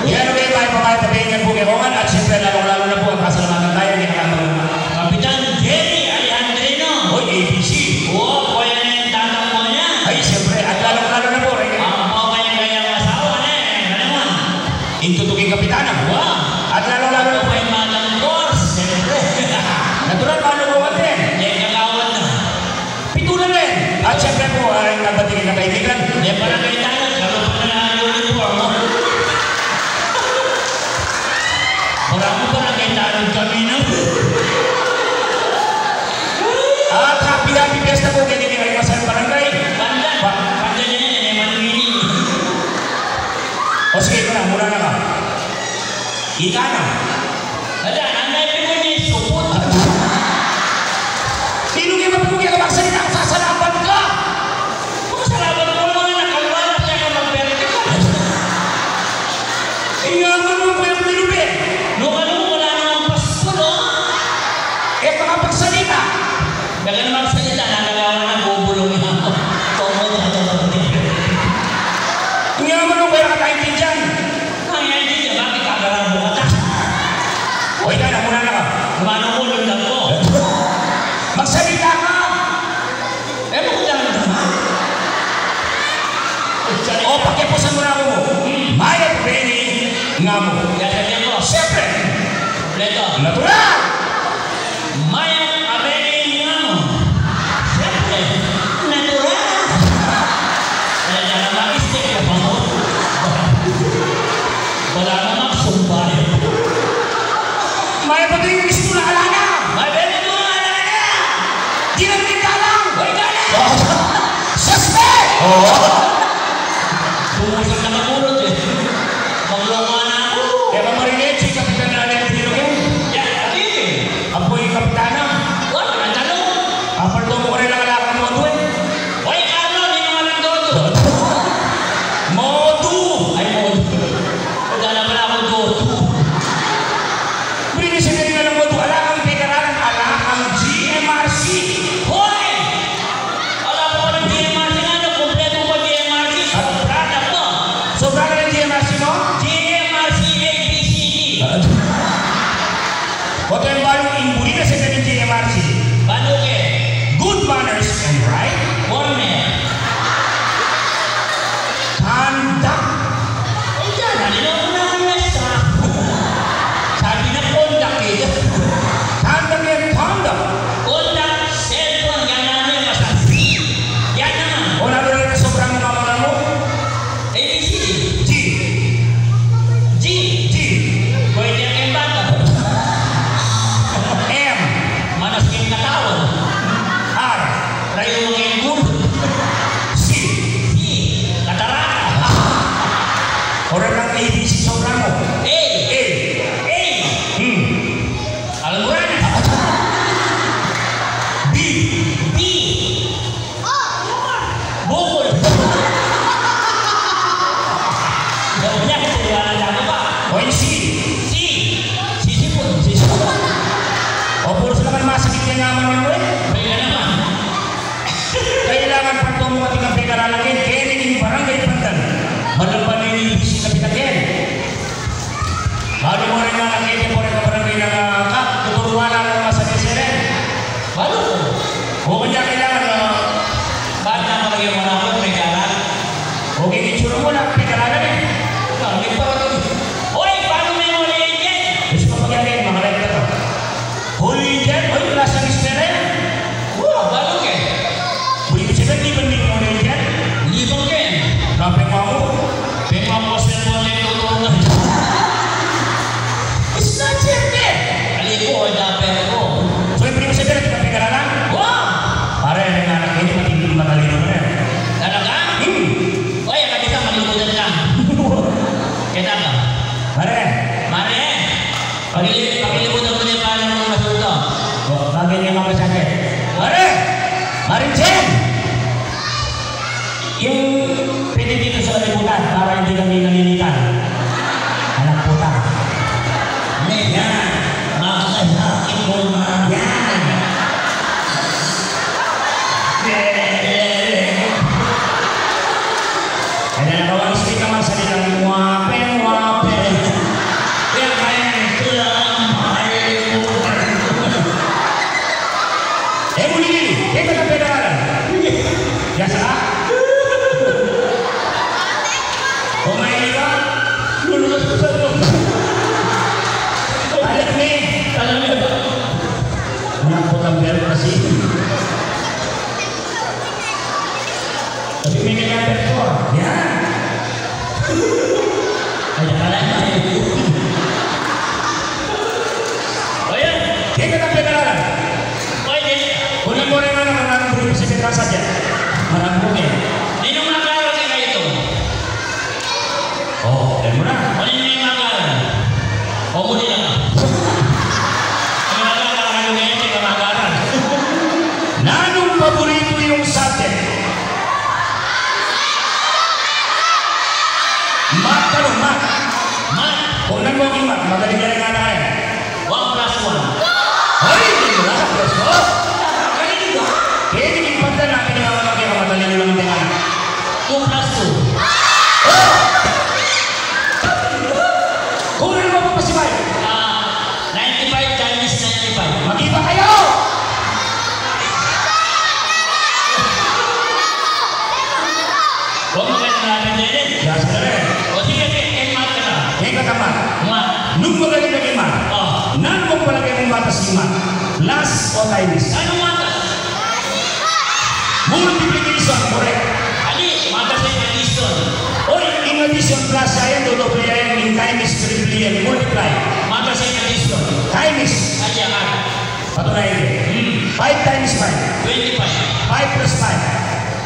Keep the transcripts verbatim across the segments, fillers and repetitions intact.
Yan, okay, mga pamalit, tabi niyan po kay Roman, at siyempre, lalong-lalo na po ang pasalamatan tayo kay Kapitan Jerry Alejandrino. Hoy, A B C. Oo, kuya na yung tatang mo niya. Ay, siyempre, at lalong-lalo na po, eh. Ang mga kanyang asawa na eh, ano naman? Intutuking kapitana. Wow. At lalong-lalo na po, eh, Madam Dors, siyempre. Natural, paano po, ate? Yan, kagawad na. Pitulan rin. At siyempre po, ay nagbati ng kaibigan. Yan, barangay tanod. Lalo pa na lang ang uniform, ha? Wala mo, barangay tanod kami, no? At happy, happy fiesta po kay Dini Reynosa ng barangay. Pandan. Pa- Pandan yan, yan, yan, manumili. O sige, ito na, muna na ka. Ika na. Ala, nanay, pipun niya yung supot. Sino kayo mapipun niya? Kapag salita ka, sasalapan ka. Kung salapan mo naman, nakalwa na siya ka magberte ka. Eh, nga naman, Kuya Pilupe. Nung ano, wala namang pasko, no? Eh, makapagsalita. Daga namang salita, nanagawa na, bubulong na ako. Tomod na tomod. Nga naman, Kuya, kataintindihan. Ay, ay, di, di, bakit kakarabo ka ta? O, ika na, muna na ka. Kumano ko, lundag ko. Magsalita ka! Eh, magsalita ka. O, pakipusan mo na ako mo. Hmm. Mayap a beni ngamu. Yan, yan, yan po. Siyempre. Kompleto. Natural! Mayap a beni ngamu. Siyempre, natural. Kaya na lang mag-stick yung bango. Wala na magsumbay. Mayap a beni ngamu, ala na. Mayap a beni ngamu, ala na. Di na kita lang. Hoy, ka na. Suspect! Oo. Tumusok na magulot eh. Magloko na ako. Kaya ka marinig, si Kapitan Alejandro yan. Yan, ati. Apoy Kapitana. What? Ang tanong? Apal daw mo rin ang alakang moto eh. Hoy, Carlo, di naman ang dodo. Moto! Ay, moto. Wala na pala akong dodo. Bili siya na rin ng moto. Alakang veteran, alakang G M R C. Hoy! Ala pa ng G M R C nga, no? Kompleto pa G M R C. Sobra na po. Sobra na ng G M R C mo? G M R C A B C D. Oto yang balu ing buri na sa G M R C. Balu ke? Good manners and right. Forme. Conduct. Ay, yan. Ano na ang nasa? Sabi na conduct eh. Conduct yan, conduct. Conduct, cellphone, yan na yung masasi. Yan naman. O, nanu rin ang sobrang mga mga mo? A B C D. G. G. G. Pwede ang embata. M. Manas yung katawan. R. Rayo mo yung Putang belt kasi. Tapi may kanya belt ko. Yan. Ay, nakalala. O yan. Di ka na pinalalan. Pwede. Kunan mo rin nga naman ang bulu sa pinrasa dyan. Marang bukit. Ninong makarang ka ito? O, yan mo na. O, ninong makarang? O, muli lang. Ang makarang, ano ngayon, di ka makarang. Nanung paboritu yung subject? Math, ano, math? Math. Kunan mo king math, magaling ka na nga na yan. One plus one. Ay, wala ka plus one. Kaya di king pagda na, pinangawan na kaya madali lang tingnan. Two plus two. O! Kunan mo pa si Mike. Ah, ninety-five times ninety-five. Mag-iba kayo! Huwag mo kayong laban, Dennis. Yes, sir. O, sige, sige, kay Mark ka na. Kay kataman. Mark. Nung magaling na kay Mark. O. Nanu pung palagay mung matas king math? Plus o times? Anong matas? Multiplication, correct. Ali, matas ay addition. Oy, ing addition plus yan, dodoble yan, ing times triple yan, multiply. Matas ay addition. Times. Ay, yan. Patunayan ko. Hmm. Five times five. Twenty-five. Five plus five.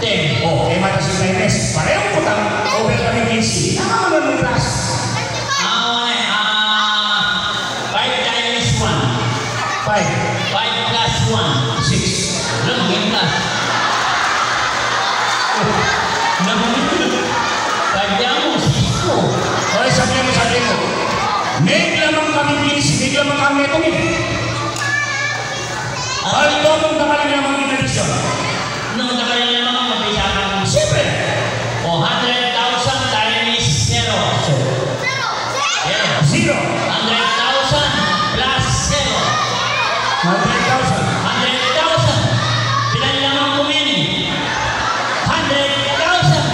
Ten. O, e matas ing times. Parehong putang, over kami kinse. Tama naman ang plus. Ah, okay. Ah, five times one. Five. Five plus one. Six. Alam mo, yung plus. Alam mo, five yan mo, six po. Oy, sabi mo, sabi mo. May lamang kami kinse, may lamang kami itong eh. Ay, ito ang dakalan naman ng tradisyon. Nung dakalan naman ang mabisa ng siyempre. O, hundred thousand times zero. Zero. Zero. Hundred thousand plus zero. Hundred thousand. Hundred thousand. Pilan lamang kumini? Hundred thousand.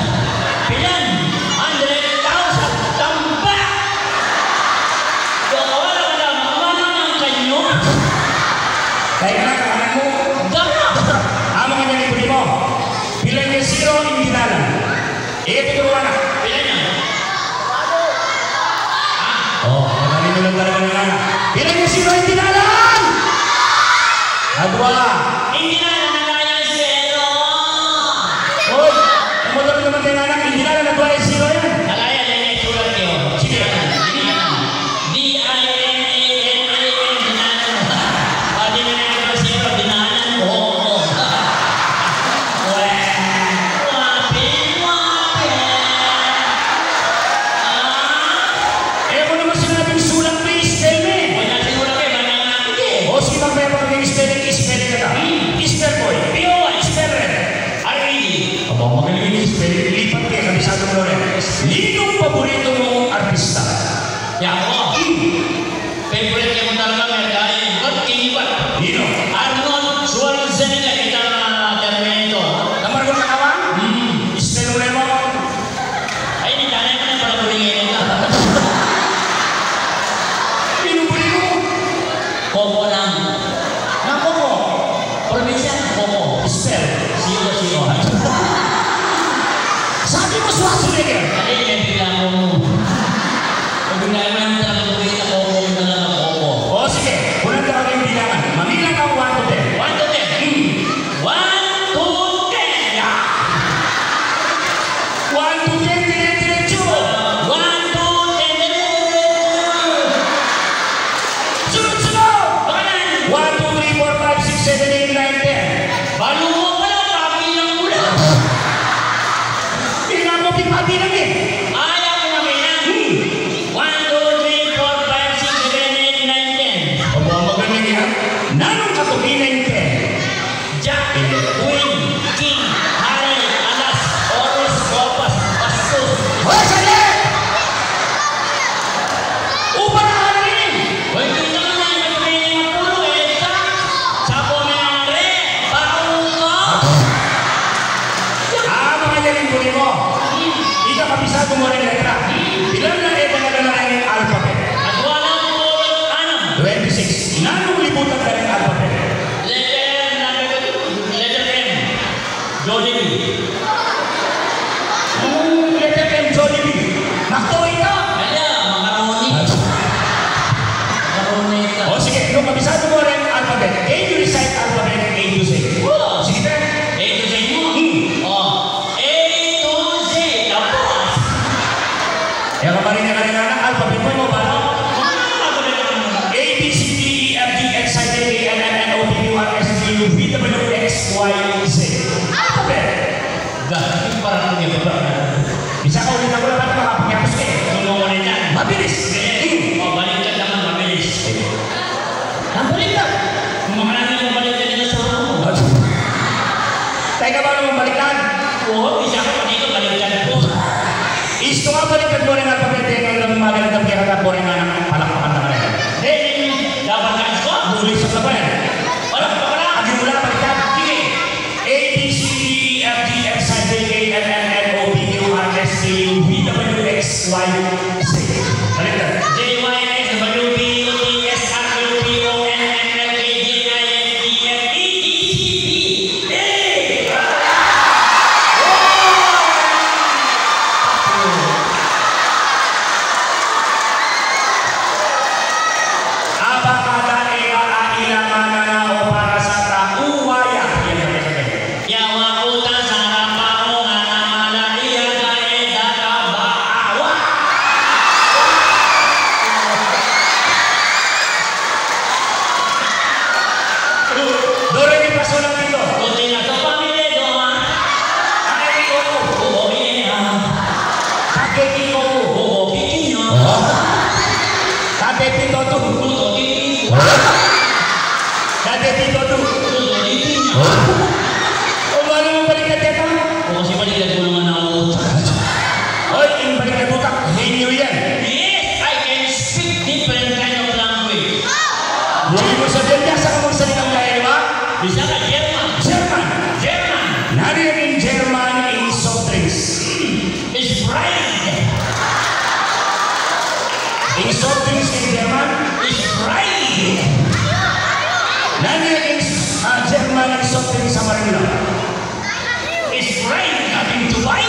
Pilan? Hundred thousand. Tambak! Kung wala ka na, mamanang ang kanyo. Kaya na, kaya mo. Dama! Amo nga niya ni Primo. Pilan ing zero ing dinalan? E, tuturuan na. Pilan yan? Ah, o, madali mo lang talaga na nga. Pilan ing zero ing dinalan? Adwa. Ing dinalan, nalayan zero. Oy, ang motor naman tayo, anak, ing dinalan, adwa ing zero yan. Nalayan, yan yung sulat ko. Sige. Dinalan. D I N A N A N, dinalan. O, di na nga zero, dinalan. O, o. Weh, wapi, wapi. Ah? E mo naman sinabing sulat, please, tell me. Wala sinulat, e, mananakit, e. O, sige, magpapakita yung spelling, spelling na ka. Hmm. Spell, boy. P O Y, spell rin. R E D. Aba, magaling yung spelling. Lipat ka, kabisado mo rin. Ninong paboritu mung artista? Yako. Hmm. Favorite ko talaga, Merdaye. Ba't kinibat? Nino? Arnold Schwarzenegger, itang, ah, Terminator. Namar ko katawan? Hmm. Spell mo rin mo. Ay, di tanay mo na pala buri ngayon ka. Nino buri mo? Coco lang. Na Coco? Probinsya, Coco. Spell. Sino, sino? Sabi mo, Schwarzenegger. Ay, hindi lang ako. Pag bigla mo lang talaga buri na Coco, talaga Coco. O, sige. Unang tawag yung bilangan. Mamilang ka one to ten. One to ten. Hmm. One, two, ten. Ya. One, two, ten, dire-diretso. One, two, ten, dire-diretso. Sunod-sunod. Bakanan. One, two, three, four, five, six, seven, eight, nine, ten. Balu mo pala, pabilang mo na. Tingnan mo, pipabilang eh. Ayaw mo na bilang. Hmm. One, two, three, four, five, six, seven, eight, nine, ten. Aba, magaling yan. Nanung katuki ning ten? Jack, Queen, King, Hari, Alas, Oros, Copas, Bastos. Hoy, saglit! Upa na ka na rin! Hoy, kita mo na, iba na yung mga puro, e, sa, sa Pomare, Paulo. Ah, mga yaling buri mo. Ika, kabisado mo rin letra. Pilan na e talaga na rin alphabet? At wala mo, anam. Twenty-six. Nanung libutan ka rin alphabet? V W X Y Z. Alphabet. Dah, ini parang ini apa? Bisa kau ulit aku dapat apa? Pakai apa sih? Ngomong ulit yan. Mabilis. Ini. Oh, baliktad naman, mabilis. Ang baliktad. Kung makalangit ang baliktad nila sa ako. Teka, paano mong baliktad? Oo, bisa ko pati ko baliktad ko. Istu nga, baliktad mu rin ang alphabet, eh, ang magandang pera na po rin ang palakpakan na rin. Hindi, hindi. Dapat ka ko? Bulis sa pa yan. Wala, wala. Agi mula, baliktad. Sige. A, B, C, D, E, F, G, H, I, J, K, L, M, N, O, P, Q, R, S, T, U, V, W, X, Y, Z. Baliktad. J, Y, X, W, V, U, T, S, R, U, P, O, N, M, L, K, J, I, N, T, F, E, G, C, B. Abang ada ela a ilangan na o para sa tau, waya. Yawa uta sa rapamu nga namala iya ga e da ka ba awa. Dore ni pasulat ito. Kunti na sa pamilya do, ha? Ay, oo. Oo, iya. Kake kiko. Oo, kikinya. Kake pito tu. Tuto, kikinya. Kake pito tu. Tuto, kikinya. O, manu mu baliktad keta? O, kasi baliktad mu naman ang utak. Oy, ing baliktad utak, henyo yan. Yes, I can speak different kind of language. Buri mu sabihan, biasa ka magsalitang lain, di ba? Bisa ka German. German. German. Nanu ya king German ing soft drinks? Sprite. Ing soft drinks king German? Sprite. Nanu ya king, ah, German ing soft drinks a marimla? Sprite, ating Dubai.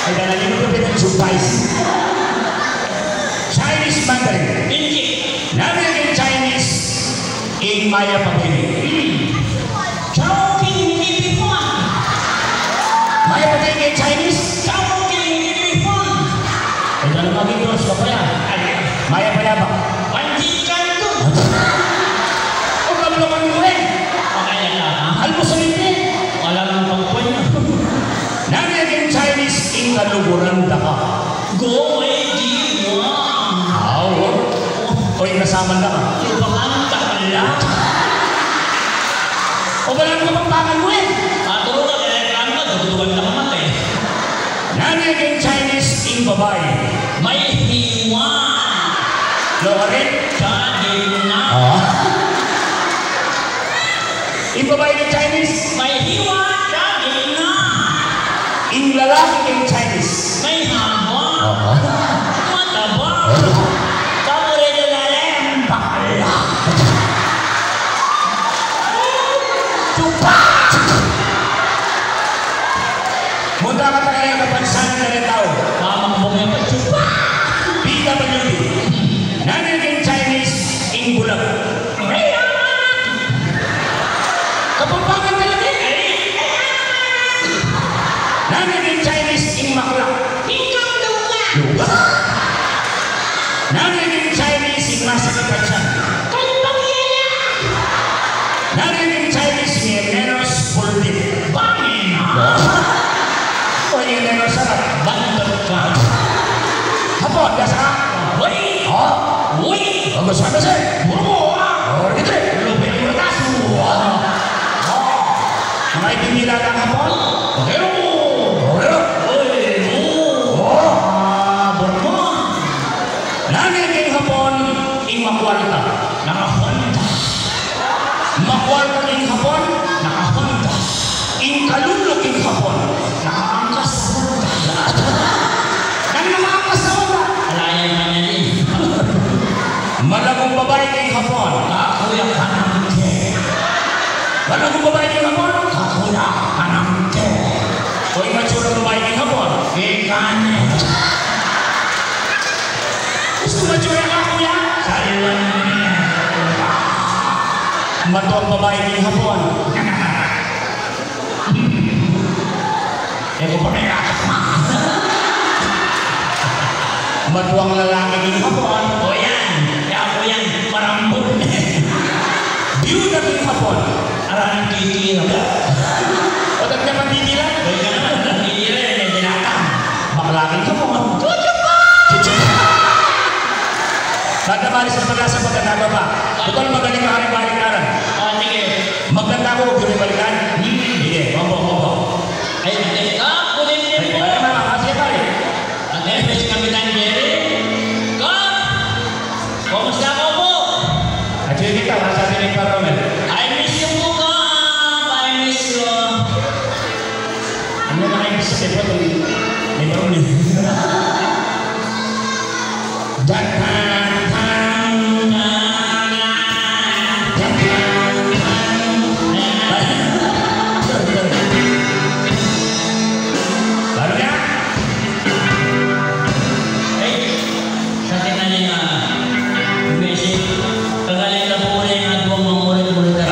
Ay, dana, hindi ko pinag-Dubai. Chinese Mandarin. Hindi. Nanu ya king Chinese ing mayap a beni? Chowking Nikipipuan. Mayap a beni king Chinese? Chowking Nikipipuan. Ay, dana, maging dos ka pa yan. Ay. Mayap a yabak. Pansit Canton. O, kablakan mu rin. Makaya ka, ha? Almusal iti. Wala nang pagkuhan niya. Nanu ya king Chinese ing kaluguran da ka? Go away, di mo. Aw. O, ing kasaman da ka? Lupakan, takla. O, balamu Kapampangan mu, e. Aturu ka, kaya reklamo ka, dudugan ka, mamatay. Nanu ya king Chinese ing babai? May hiwa. Loren? Kagina. Ah. Ing babai king Chinese? May hiwa, kagina. Ing lalaki king Chinese? May haba. Ah. Mataba. Ah. Kamu rin yung lalim. Bakla. Chupa! Munta ka talaga ng kapansanan na rin tao. Tamang bungay pa, chupa! P W D. Nanu ya king Chinese ing bulag? Kapampangan talaga, e. Nanu ya king Chinese ing makla? Tingkang lupa. Lupa. Nanu ya king Chinese ing masakit a tiyan? Kalimbang yela. Nanu ya king Chinese ing e menos buldi? Bangin. O, ing e menos sarat? Bandot ka. Hapon, biasa ka? Uy! O? Uy! Bagus ka kasi. Buru mo, a! O, gitu e. Lupit mo na tasu. O. Mga itinila ng Hapon? Okay. Okay. Uy, mo. O. A, buru mo. Nanu ya king Hapon ing makualta? Naka-Honda. Makualta ing Hapon? Naka-Honda. Ing kalulu king Hapon? Nakaangkas sa Honda. Nanu nakaangkas sa Honda? Alaya naman yan, e. Malagung babai king Hapon? Kakuya kanamke. Malagung babai king Hapon? Kakuya kanamke. O, ing mature a babai king Hapon? Kekane. Gustu mature a kakuya? Sariwan. Matuang babai king Hapon? E ku pa kaya. Matuang lalaki king Hapon? O yan. Kaya ku yan, marambul. B Yuda king Hapon. Aranang kikira mo. O, tagna pandidila? Ay, ka naman, pandidila, eh, may binatang. Bakla king Hapon. Tanda, malis na pag-asa pagkataba pa. Bukal magaling ka rin baliktaran. O, sige. Magkanta ko, huwag yung balikan. Hmm. Sige, mambo, mambo. Ay, ay, ah, kunin mo. Ay, ay, ay, ay, ay, ay. Ate, si Kapitan Jerry. Kap! Kumusta ka po? At yun kita, masabi ni Paromel. I miss you po, Kap. I miss you. Ano na kayo sa tepo? May problem. Dan, dan, dan. Baru ya? Hey, sakit na niya. Basic. Kagaling na po rin ang buong mga murit-murit na.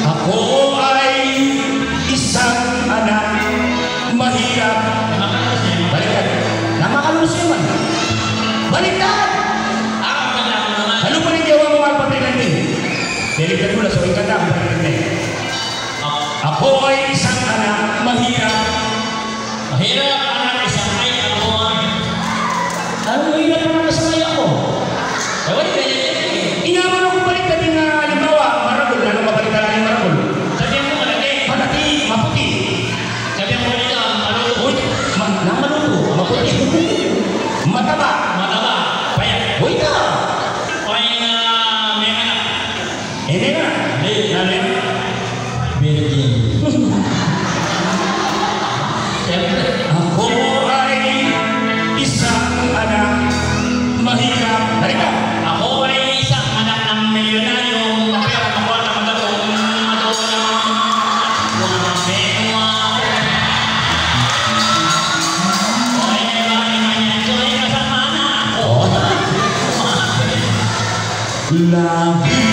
Ako ay isang anak mahirap. Baliktad. Namakalus naman. Baliktad! Kalupa ni Dewa mo magpapinandi. Baliktad mo na, so ikata, baliktad na. Ako ay isang anak mahirap. Mahirap ang isang ay ako. Ano mahirap ang isang ay ako? Ewan, pwede, pwede. Inaman ako baliktad yung, ah, halimbawa, maragul. Ano mabaliktad ang maragul? Sabi mo malaki. Malaki, maputi. Sabi mo ito, maluto. Uy, ma-, nang maluto, maputi. Mataba. Mataba. Payat. Uy, ka. Payat na may anak. Hindi na. Hindi, ano yun? Virgin. Siyempre. Ako ay isang anak mahirap. Halika. Ako ay isang anak ng milyonaryo. Mapera, makuha na, matapos, matapos na. Wala, wala. O, eh, bakit naman yan? So, eh, kasama na ako. Lagi